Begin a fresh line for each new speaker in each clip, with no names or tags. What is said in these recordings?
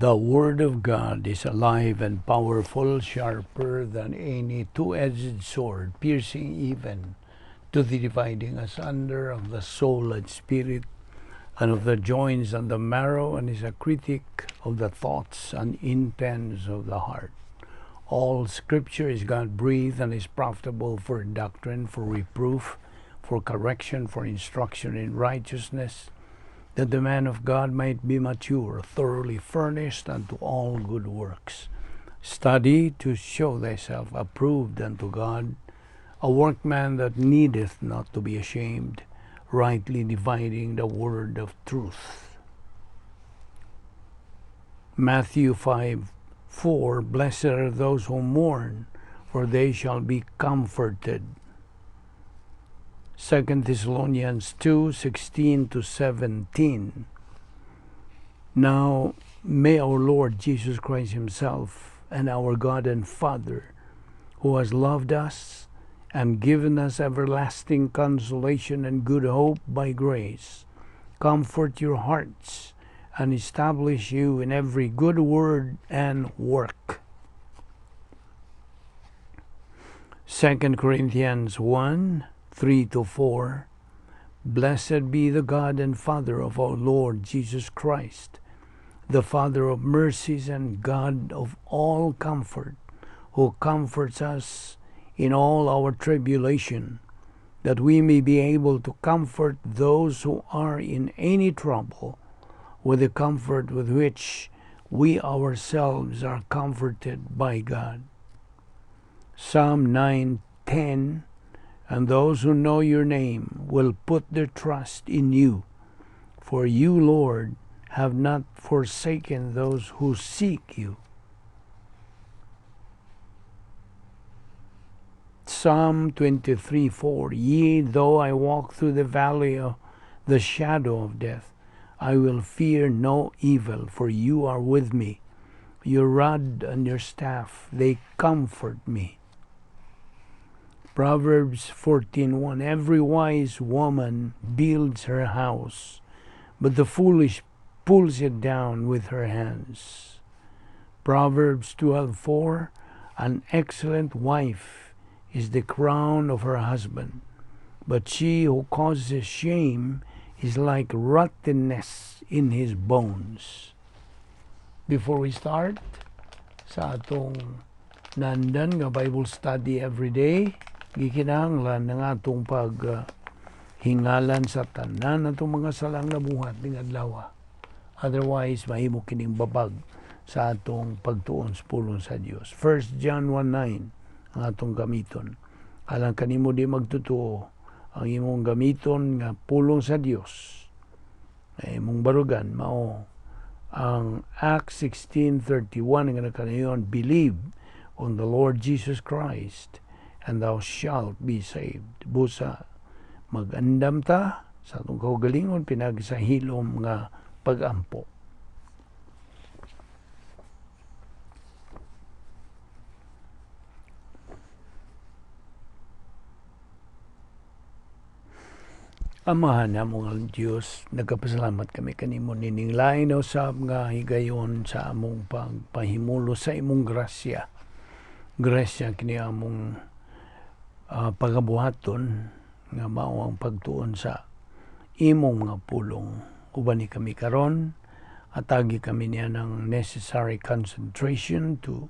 The Word of God is alive and powerful, sharper than any two-edged sword, piercing even to the dividing asunder of the soul and spirit, and of the joints and the marrow, and is a critic of the thoughts and intents of the heart. All Scripture is God-breathed and is profitable for doctrine, for reproof, for correction, for instruction in righteousness, that the man of God might be mature, thoroughly furnished unto all good works. Study to show thyself approved unto God, a workman that needeth not to be ashamed, rightly dividing the word of truth. Matthew 5:4. Blessed are those who mourn, for they shall be comforted. 2 Thessalonians 2:16 to 17. Now may our Lord Jesus Christ himself and our God and Father, who has loved us and given us everlasting consolation and good hope by grace, comfort your hearts and establish you in every good word and work. 2 Corinthians 1:3 to 4. Blessed be the God and Father of our Lord Jesus Christ, the Father of mercies and God of all comfort, who comforts us in all our tribulation, that we may be able to comfort those who are in any trouble with the comfort with which we ourselves are comforted by God. Psalm 9:10. And those who know your name will put their trust in you, for you, Lord, have not forsaken those who seek you. Psalm 23:4. Yea, though I walk through the valley of the shadow of death, I will fear no evil, for you are with me. Your rod and your staff, they comfort me. Proverbs 14:1. Every wise woman builds her house, but the foolish pulls it down with her hands. Proverbs 12:4. An excellent wife is the crown of her husband, but she who causes shame is like rottenness in his bones. Before we start sa atong nandan nga Bible study every day, gikinahanglan ng atong pag hingalan sa tanan atong mga salang nabuhat ning adlaw. Otherwise, mahimo kining babag sa atong pagtuon sa pulong sa Dios. 1 John 1:9 ang atong gamiton. Alang kanimo di magtotoo, ang imong gamiton nga pulong sa Dios ay imong barugan mao ang Acts 16:31 nga nakanayon, "Believe on the Lord Jesus Christ and thou shalt be saved." Busa magandam ta sa atong kaugalingon pinagi sa hilom nga pagampo. Amahan namong ang Dios, nagapasalamat kami kanimo nining lain usab nga higayon sa among pagpahimulo sa imong grasya. Grasya kini among pagabuhaton nga mao ang pagtuon sa imong mga pulong. Uban ni kami karon, atagi kami niya ng necessary concentration to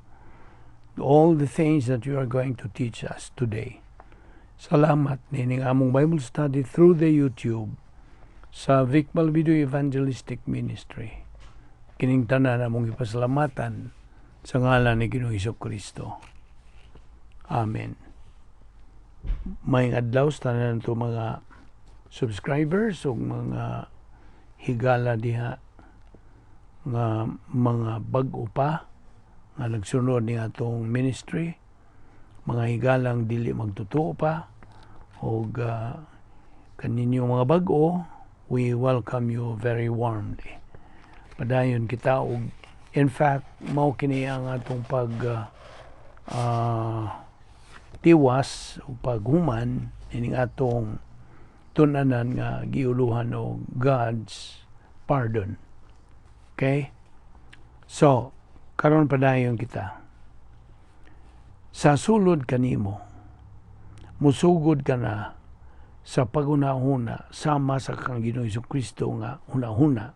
all the things that you are going to teach us today. Salamat nining among Bible study through the YouTube sa Vic Balbido Evangelistic Ministry. Kining tanan among ipasalamatan sa ngalan ni Ginoong Kristo. Amen. May adlaw sa tanan to mga subscribers ug mga higala diha nga mga bag-o pa nga nagsunod ni atong ministry, mga higalang dili magtotoo pa, og kaninyo mga bag-o, we welcome you very warmly. Padayon kita og, in fact, mao kini ang atong pag tiwas o paghuman ining atong tun-anan nga giuluhan og God's pardon. Okay? So, karon padayon kita. Sa sulod kanimo, musugod ka na sa paghuna-huna sama sa kang Ginoong Kristo nga huna-huna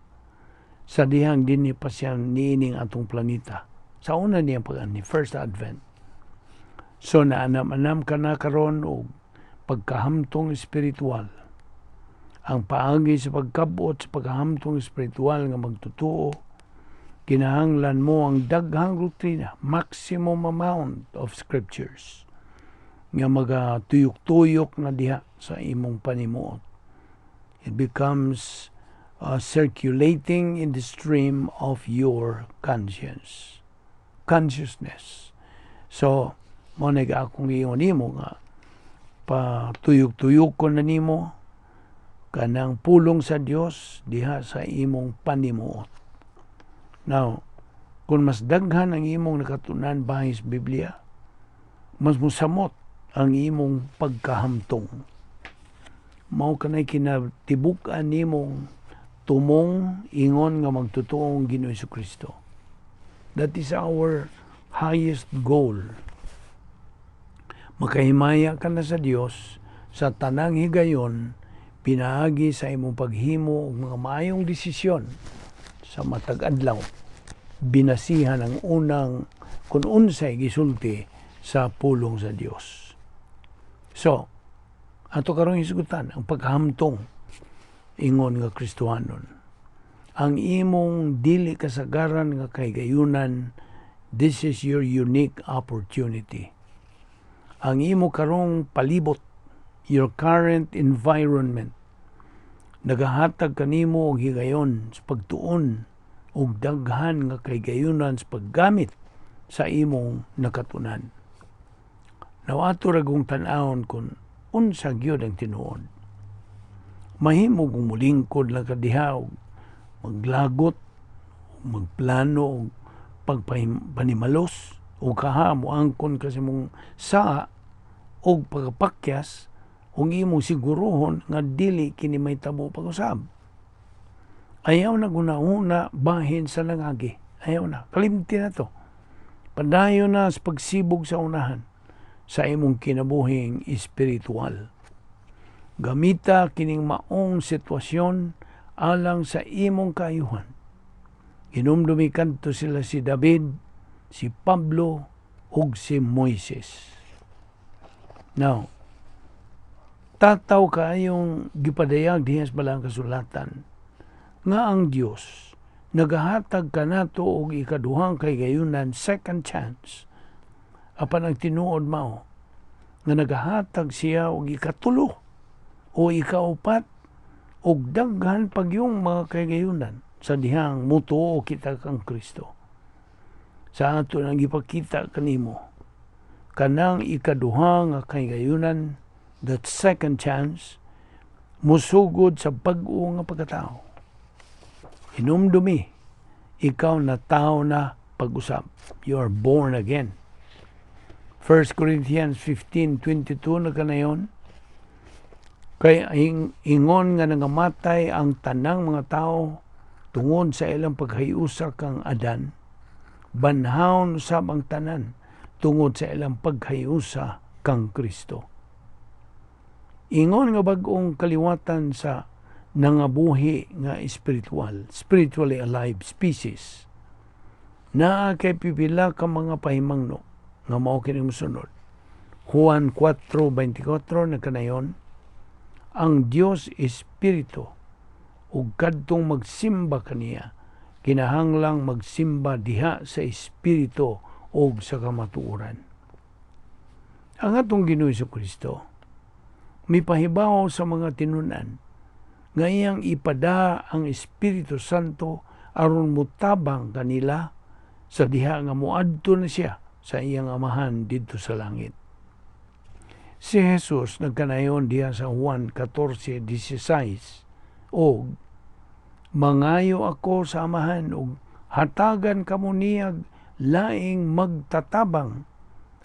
sa dihang dinhi pa siya niining atong planeta. Sa una niyang pag-anhi, first advent. So naanam-anam ka na karon og pagkahamtong espiritual. Ang paagi sa pagkabot sa pagkahamtong espiritual nga magtotoo, kinahanglan mo ang daghang doktrina, maximum amount of scriptures nga magatuyok-tuyok na diha sa imong panimuot. It becomes circulating in the stream of your consciousness. So, mao na akong giingon nimo nga patuyok-tuyok ko na nimo kanang pulong sa Dios diha sa imong panimuot. Now, kung mas daghan ang imong nakatunan bahin sa Biblia, mas musamot ang imong pagkahamtong. Mao kanay kinatibuk-an nimong tumong ingon nga magtutuong Ginoo Kristo. That is our highest goal. Makahimaya ka na sa Dios sa tanang higayon pinaagi sa imong paghimo og mga maayong desisyon sa matag adlaw, binasihan ang unang kung unsay gisulti sa pulong sa Dios. So, ato karong hisgutan ang paghamtong ingon nga Kristohanon. Ang imong dili kasagaran nga kahigayunan, this is your unique opportunity. Ang imo karong palibot, your current environment, nagahatag kanimo og higayon sa pagtuon og daghan nga kahigayunan sa paggamit sa imong nakatunan. Now, ato ra gung tan-awon kung unsa gyud ang tinuod. Mahimo kung mulingkod lang ka diha og maglagot, magplano og pagpanimalos o kaha moangkon ka sa imong saa og pagpakyas ug imong siguruhon nga dili kini mahitabo pag-usab. Ayaw na guna-una bahin sa nangagi. Ayaw na. Kalimti na to. Padayon na sa pagsibog sa unahan sa imong kinabuhing espiritual. Gamita kining maong sitwasyon alang sa imong kaayuhan. Hinumdumi kadto sila si David, si Pablo, ug si Moises. Now, tataw kaayong gipadayag diha sa Balaang Kasulatan nga ang Dios nagahatag kanato og ikaduhang kahigayunan, second chance. Apan ang tinuod mao nga nagahatag siya og ikatulo o ikaupat og daghan pagyung mga kahigayunan sa dihang mutuo kita kang Kristo. Sa ato nang gipakita kanimo kanang ikaduha nga kahigayunan, that second chance, musugod sa bag-o nga pagkatao. Hinumdumi, ikaw na tao na pag-usab. You are born again. 1 Corinthians 15:22 na kanayon, kay ingon nga nangamatay ang tanang mga tao tungod sa ilang paghiusa kang Adan, banhawon usab ang tanan tungod sa ilang paghiusa kang Kristo. Ingon nga bag-ong kaliwatan sa nangabuhi nga espiritual, spiritually alive species, naa kay pipila ka mga pahimangno nga mao kini mosunod. Juan 4:24 nagkanayon, "Ang Dios espiritu ug kadtong magsimba kaniya kinahanglang magsimba diha sa espiritu ug sa kamatuoran." Ang atong Ginoo Kristo mipahibaw sa mga tinunan nga iyang ipada ang Espiritu Santo aron motabang kanila sa diha nga moadto na siya sa iyang Amahan didto sa langit. Si Jesus nagkanayon diha sa Juan 14:16, "Og mangayo ako sa Amahan ug hatagan kamo niyag laing magtatabang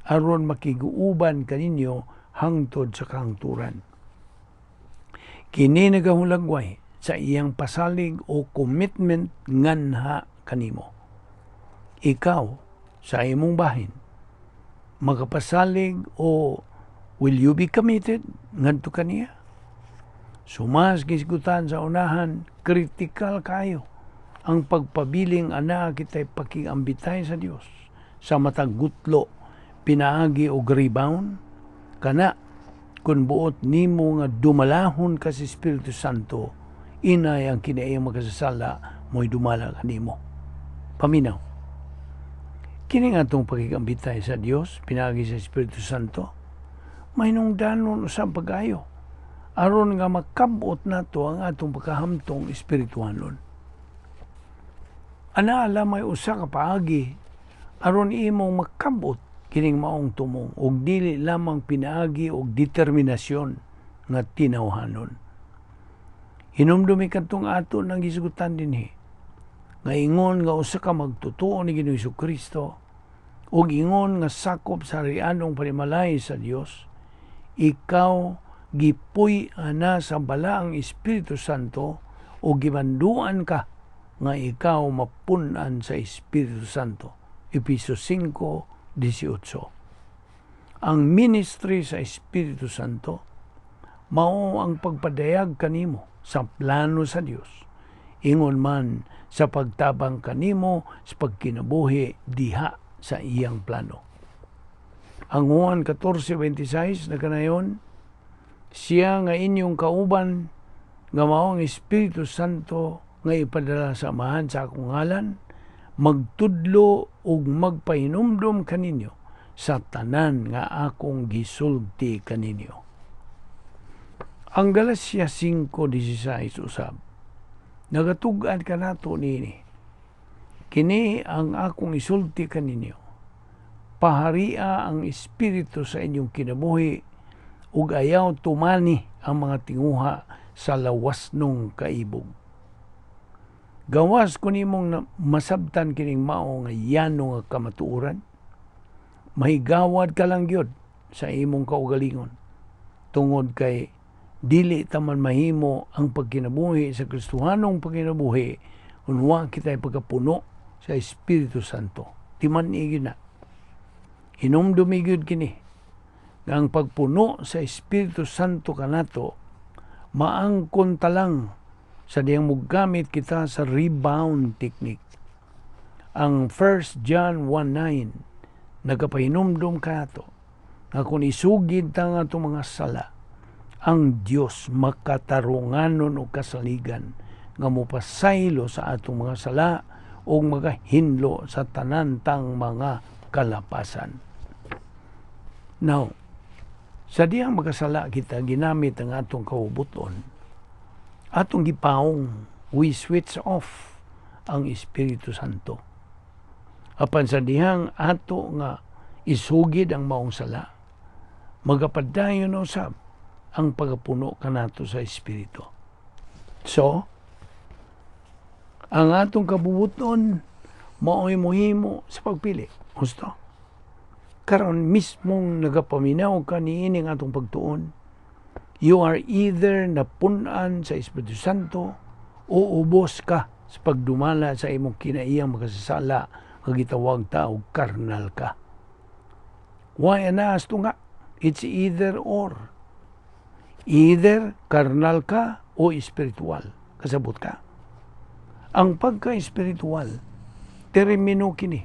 aron makiguuban kaninyo hangtod sa kahangturan." Kini nagahulagway sa iyang pasalig o commitment nganha kanimo. Ikaw, sa imong bahin, makapasalig o will you be committed ngadto kaniya? Sumas gisgutan sa unahan, kritikal kayo ang pagpabiling anaa kitay pakigambitay sa Dios sa matag gutlo pinaagi og rebound kana. Kung buot nimo nga dumalahon ka sa Espiritu Santo, inay ang kinaiyang makasasala mo'y dumala kanimo. Paminaw. Kini nga atong pakigambitay sa Dios pinaagi sa Espiritu Santo, mahinungdanon usab pag-ayo aron nga makabot nato ang atong pagkahamtong espirituhanon. Ana lamay usa ka paagi aron imong makabot kining maong tumong ug dili lamang pinaagi og determinasyon nga tinawhanon. Hinumdumi kadtong ato nang gisgutan dinhi nga ingon nga usa ka magtotoo ni Ginoong Kristo ug ingon nga sakop sa harianong panimalay sa Dios, ikaw gipuy ana sa Balaang Espiritu Santo o gimanduan ka nga ikaw mapun-an sa Espiritu Santo. Efeso 5:18. Ang ministry sa Espiritu Santo mao ang pagpadayag kanimo sa plano sa Dios. Ingon man sa pagtabang kanimo sa pagkinabuhi diha sa iyang plano. Ang Juan 14:26 nagkanayon, "Siya nga inyong kauban nga mao ang Espiritu Santo nga ipadala sa Amahan sa akong ngalan, magtudlo ug magpahinumdom kaninyo sa tanan nga akong gisulti kaninyo." Ang Galacia 5:16 usab nagatug-an kanato niini, "Kini ang akong isulti kaninyo: Paharia ang Espiritu sa inyong kinabuhi ug ayaw tumani ang mga tinguha sa lawasnong kaibog." Gawas kun imong masabtan kining mao nga yano nga kamatuoran, mahigawad ka lang gyud sa imong kaugalingon tungod kay dili ta man mahimo ang pagkinabuhi sa Kristohanong pagkinabuhi kung wa kita'y pagkapuno sa Espiritu Santo. Timan-i gyud na. Hinumdumi gyud kini nga ang pagpuno sa Espiritu Santo kanato maangkon ta lang sa diyang mugamit kita sa rebound technique. Ang 1 John 1:9 nagapahinumdum kanato nga kung isugid ta nga atong mga sala, ang Dios makatarunganon og kasaligan nga mopasaylo sa atong mga sala ug magahinlo sa tanan tang mga kalapasan. Now, sa diyang makasala kita, ginamit ang atong kaubuton, atong gipaong, we switch off ang Espiritu Santo. Apan sa dihang ato nga isugid ang maong sala, magapadayon usab ang pagapuno kanato sa Espiritu. So, ang atong kabubuton mao'y muhimo sa pagpili. Husto? Karon mismong nagapaminaw ka niining atong pagtuon, you are either napun-an sa Espiritu Santo o ubos ka sa pagdumala sa imong kinaiyang makasasala nga gitawag ta og karnal ka. Why anaas to nga? It's either or. Either karnal ka o espiritual. Kasabot ka? Ang pagka-espiritual, termino kini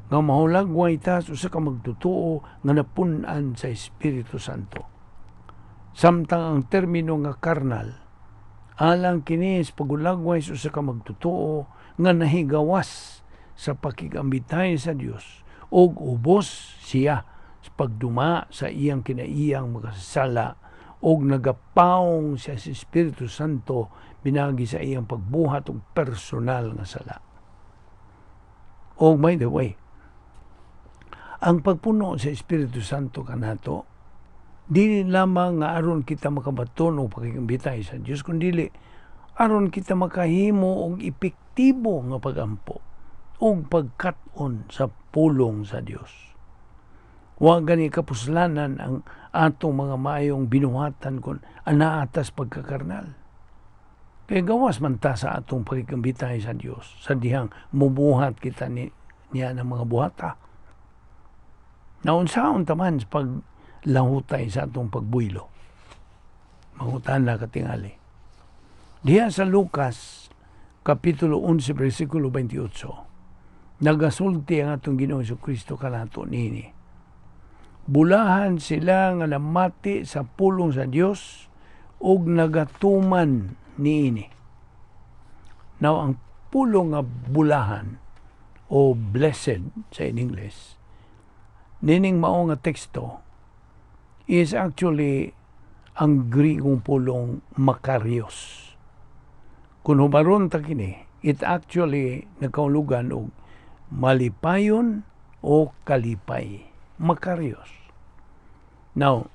nga mahulagway ta sa usa ka magtotoo nga napun-an sa Espiritu Santo. Samtang ang termino nga karnal, alang kini sa pagulagway sa usa ka magtotoo nga nahigawas sa pakigambitay sa Dios ug ubos siya sa pagduma sa iyang kinaiyang makasasala ug nagapaong siya sa Espiritu Santo binagi sa iyang pagbuhat og personal nga sala. Oh, by the way, ang pagpuno sa Espiritu Santo kanato dili lamang nga aron kita makabaton og pakigambitay sa Dios, kundi aron kita makahimo og epektibo nga pagampo ug pagkat-on sa pulong sa Dios. Wa gani kapuslanan ang atong mga maayong binuhatan kung anaa tas pagkakarnal. Kay gawas man ta sa atong pakigambitay sa Dios sa dihang mubuhat kita ni niya ng mga buhata. Naunsaon taman sa paglahutay sa atong pagbuylo? Mangutana katingali. Diha sa Lucas, Kapitulo 11, versikulo 28, nagasulti ang atong Ginoo Kristo kanato nini. Bulahan sila nga namati sa pulong sa Dios ug nagatuman niini. Now, ang pulong nga bulahan o blessed sa in English, nining mao nga teksto is actually ang Grikong pulong makarios. Kung hubaron ta kini, it actually nagkaulugan og malipayon o kalipay. Makarios. Now,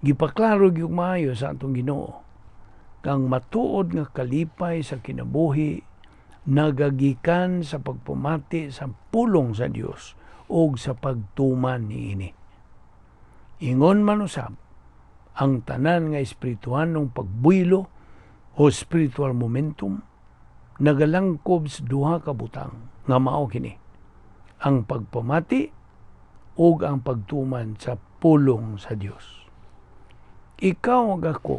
gipaklaro gyud maayo sa atong Ginoo kang matuod nga kalipay sa kinabuhi nagagikan sa pagpamati sa pulong sa Dios ug sa pagtuman niini. Ingon man usab, ang tanan nga espirituhanong pagbuylo o spiritual momentum nagalangkob sa duha ka butang nga mao kini: ang pagpamati ug ang pagtuman sa pulong sa Dios. Ikaw ug ako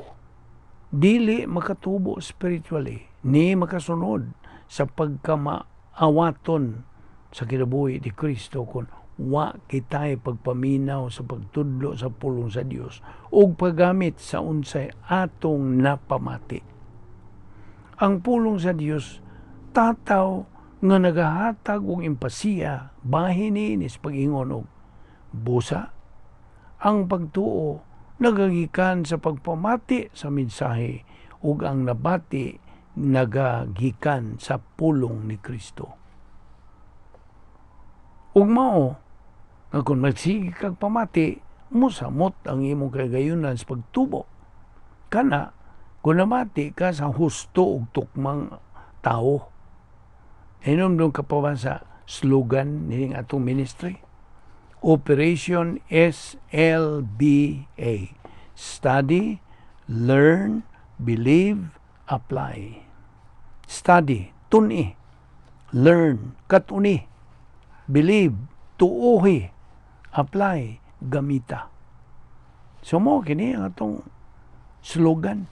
dili makatubo spiritually ni makasunod sa pagkamaawaton sa kinabuhi ni Kristo kung wa kitay pagpaminaw sa pagtudlo sa pulong sa Dios ug paggamit sa unsay atong napamati. Ang pulong sa Dios tataw nga nagahatag og empasiya bahin niini sa pag-ingon og busa ang pagtuo nagagikan sa pagpamati sa mensahe ug ang nabati nagagikan sa pulong ni Kristo. Ug mao nga kung magsige kag pamati, mosamot ang imong kagayunan sa pagtubo. Kana kung namati ka sa husto ug tukmang tao. Hinumdum ka pa ba sa slogan nining atong ministry? Operation SLBA. Study, Learn, Believe, Apply. Study, tuni. Learn, katuni. Believe, tuohi. Apply, gamita. So mao kini ang atong slogan.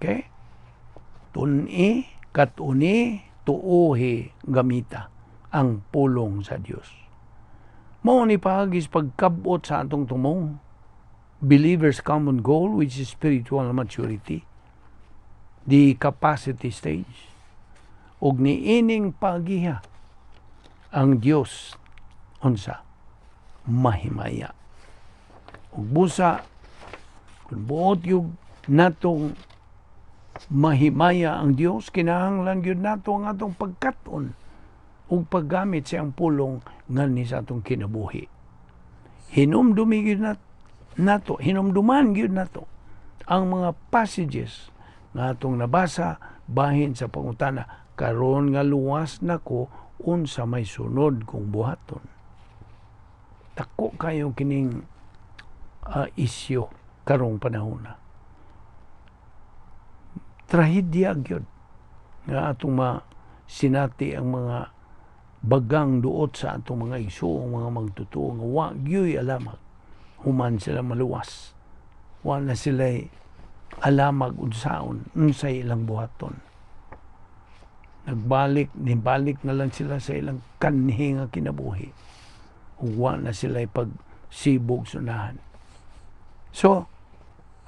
Okay? Tuni, katuni, tuohi, gamita ang pulong sa Dios. Mao ni paagi sa pagkabot sa atong tumong believer's common goal, which is spiritual maturity, the capacity stage. Ug niining pagiha ang Dios unsa mahimaya. Ug busa kung buot gyud natong mahimaya ang Dios, kinahanglan gyud nato ang atong pagkat-on ug paggamit sa iyang pulong nganhi sa atong kinabuhi. Hinumdumi gyud nato, hinumduman gyud nato ang mga passages nga atong nabasa bahin sa pangutana karon nga luwas nako, unsa may sunod kong buhaton? Dako kayo kining isyu karong panahon na. Trahedya gyud nga atong masinati ang mga bagang duot sa atong mga igsuong mga magtotoo nga wa gyuy alamag human sila maluwas. Wa na sila alamag unsaon unsay ilang buhaton. Nagbalik, nibalik na lang sila sa ilang kanhi nga kinabuhi ug wa na sila pagsibog sunahan. So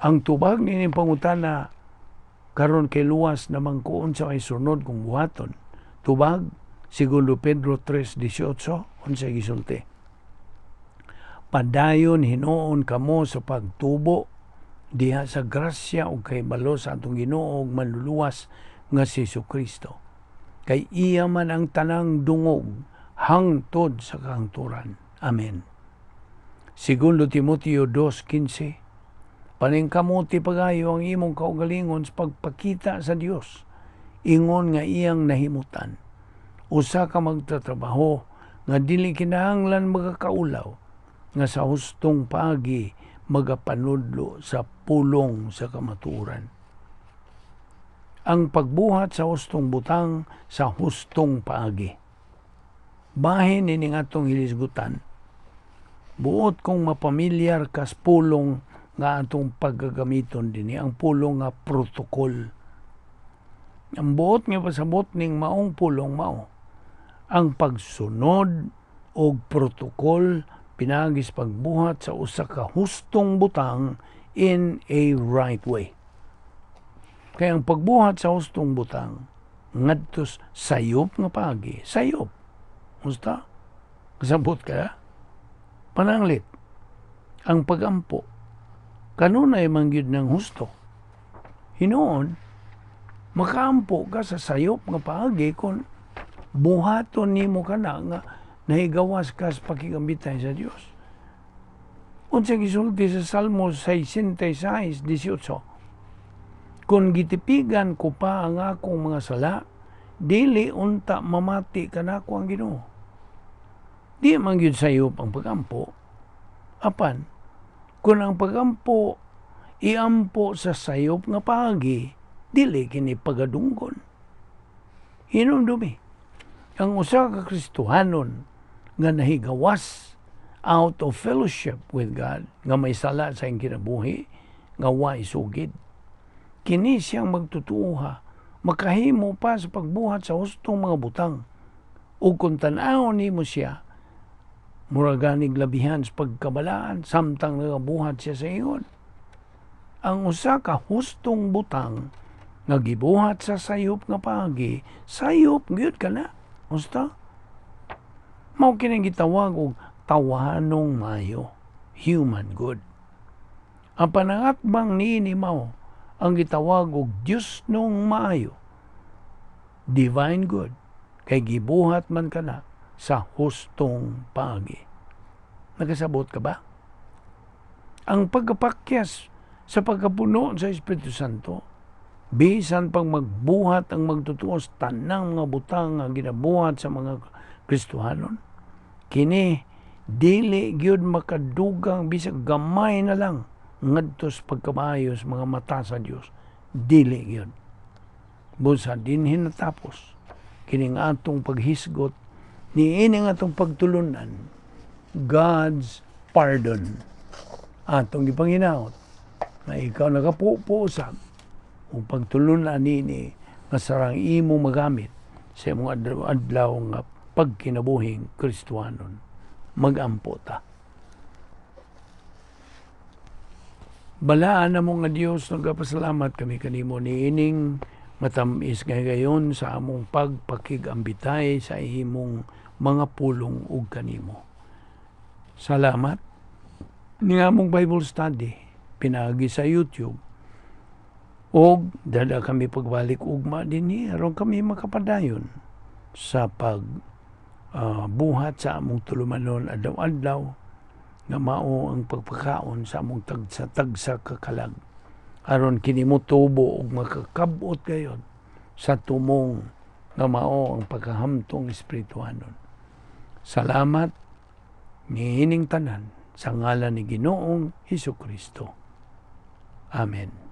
ang tubag nining pangutana karon kay luwas naman ko, unsa kay sunod kong buhaton? Tubag, Segundo Pedro 3:18, unsay gisulti? Padayon hinuon kamo sa pagtubo diha sa grasya ug kahibalo sa atong Ginoo ug Manluluwas nga si Kristo. Kay iya man ang tanang dungog hangtod sa kahangturan. Amen. Segundo Timoteo 2:15, Paningkamuti pagayo ang imong kaugalingon sa pagpakita sa Dios ingon nga iyang nahimutan. Usa ka magtatrabaho nga dili kinahanglan magakaulaw, nga sa hustong paagi magapanudlo sa pulong sa kamatuoran. Ang pagbuhat sa hustong butang sa hustong paagi. Bahin ining atong hilisgutan, buot kong mapamilyar kas pulong nga atong paggagamiton dinhi, ang pulong nga protocol. Ang buot nga pasabot ning maong pulong mao ang pagsunod og protocol pinaagi sa pagbuhat sa usa ka hustong butang in a right way. Kay ang pagbuhat sa hustong butang ngadto sayop nga paagi, sayop. Usta? Kasabot ka? Pananglit, ang pagampo kanunay man gyud ng husto. Hinuon, makaampo ka sa sayop nga paagi kung buhaton nimo kana nga nahigawas ka sa pakigambitay sa Dios. Unsa gisulti sa Salmo 66:18? "Kung gitipigan ko pa ang akong mga sala, dili unta mamati kanako ang Ginoo." Di man gyud sayop ang pagampo. Apan, kung ang pagampo iampo sa sayop nga paagi, dili kini pagadunggon. Hinumdumi, ang usa ka Kristohanon nga nahigawas, out of fellowship with God, nga may sala sa iyang kinabuhi, nga wa isugid. Kini siyang magtutuoha, makahimo pa sa pagbuhat sa hustong mga butang. Ug kung tan-awon nimo siya, mura ganig labihan sa pagkabalaan samtang nagabuhat siya sa ingon. Ang usa ka hustong butang nga gibuhat sa sayop nga paagi, sayop gyud kana. Husto? Mao kini gitawag og tawhanong maayo, human good. Ang panangatbang niini mao ang gitawag og Diosnong maayo, divine good, kay gibuhat man kana sa hustong paagi. Nakasabot ka ba? Ang pagkapakyas sa pagkapuno sa Espiritu Santo, bisan pang magbuhat ang magtutuos tanang mga butang nga ginabuhat sa mga Kristohanon, kini dili gyud makadugang bisag gamay na lang ngadto sa pagkamaayo sa mga mata sa Dios. Dili gyud. Busa dinhi natapos kining atong paghisgot niini nga atong pagtulunan, God's pardon. Atong gipanginaot na ikaw nakapupo usab ug pagtulunan nini nga sarang imo magamit sa imong adlaw nga pagkinabuhing Kristohanon. Magampo ta. Balaan namo nga Dios, nagapasalamat kami kanimo niining matamis nga higayon sa among pagpakigambitay sa imong mga pulong ug kanimo. Salamat ni among Bible study pinaagi sa YouTube. Og dada kami pagbalik ugma dinhi aron kami makapadayon sa pag buhat sa among tulumanon adlaw-adlaw nga mao ang pagpakaon sa among tagsa-tagsa ka kalag, aron kini motubo ug makakab-ot gayon sa tumong nga mao ang pagkahamtong espirituhanon. Salamat niining tanan sa ngalan ni Ginoong Hesus Kristo. Amen.